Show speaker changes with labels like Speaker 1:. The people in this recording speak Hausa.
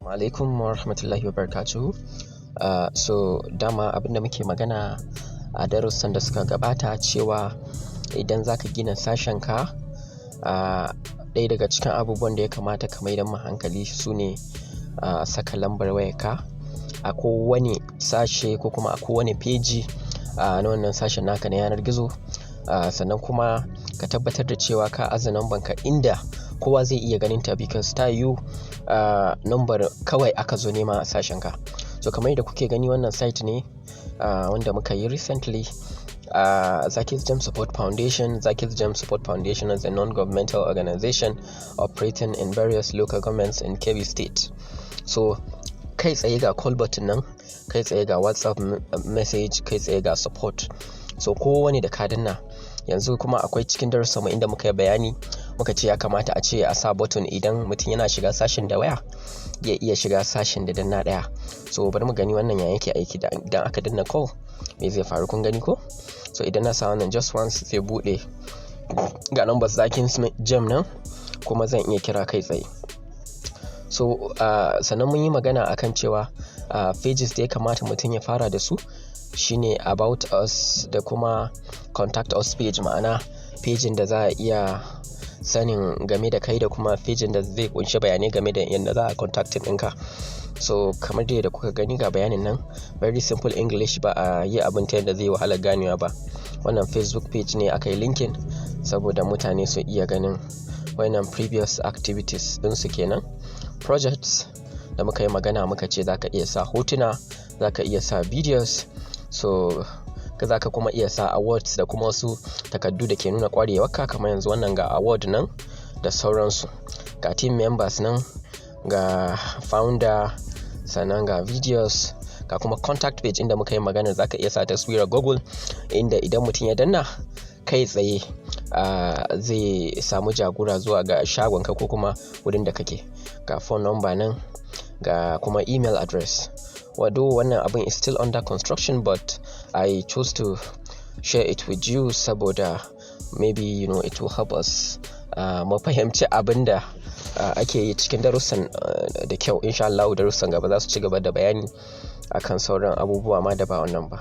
Speaker 1: Alaikum wa rahmatullahi wa barakatuhu. So dama abin da muke magana a darussan da suka gabata cewa idan za ka gina sashenka, ɗaya daga cikin abubuwan da ya kamata ka maida ma hankali su ne saka lambar wayarka a kowane sashe ko kuma a kowane feji na wannan sashen naka na yanar gizo. Sannan kuma ka tabbatar da cewa ka aza number ka inda kowa zai iya ganin ta, because ta yiwu number kawai aka zo nema a sashenka. So kamar yadda kuke gani, wannan site ne wanda muka yi recently. Zakis Gem Support Foundation. Zakis Gem Support Foundation is a non-governmental organization operating in various local governments in Kebbi State. So kai tsaye ga call button nan, kai tsaye ga WhatsApp message, kai tsaye ga support. So kowane da ka danna yanzu kuma akwai cikin darussanmu inda muka yi bayani, muka ce ya kamata a ce a sa button idan mutum yana shiga sashen da waya ya iya shiga sashen da danna ɗaya. So bari mu gani wannan ya yake aiki. Idan aka danna call, me zai faru? Kun gani ko? So idan na sa wannan just once, zai buɗe, ga number Zakis Gem nan, kuma zan iya kira kai tsaye. So sannan mun yi magana akan cewa pages da ya kamata mutum ya fara da su shine about us da kuma contact us page, ma'ana pejin da za a iya sanin game da kai da kuma pejin da zai kunshi bayanai game da yadda za a contacting ɗinka. So kamar dai da kuka gani, ga bayanin nan, very simple English, ba a yi abin ta yadda zai wahala ganewa ba. Wannan Facebook page ne aka yi linking saboda mutane su iya ganin wannan previous activities ɗinsu kenan. Projects da muka yi magana, muka ce za ka iya sa hotuna, za ka iya sa videos, so za ka kuma iya sa awards da kuma wasu takardu da ke nuna ƙwarewarka, kamar yanzu wannan ga award nan da sauransu. Ga team members nan, ga founder, sannan ga videos, ga kuma contact page inda muka yi magana za ka iya sa taswirar Google, inda idan mutum ya danna kai tsaye zai samu jagora zuwa ga shagonka ko kuma wurin da kake. Ga phone number nan, ga kuma email address. Although wannan abin is still under construction, but I chose to share it with you saboda maybe it will help us mu fahimci abin da ake yi cikin darussan da kyau. Insha Allah darussan gaba za su ci gaba da bayani akan sauran abubuwa ma da ba wannan ba.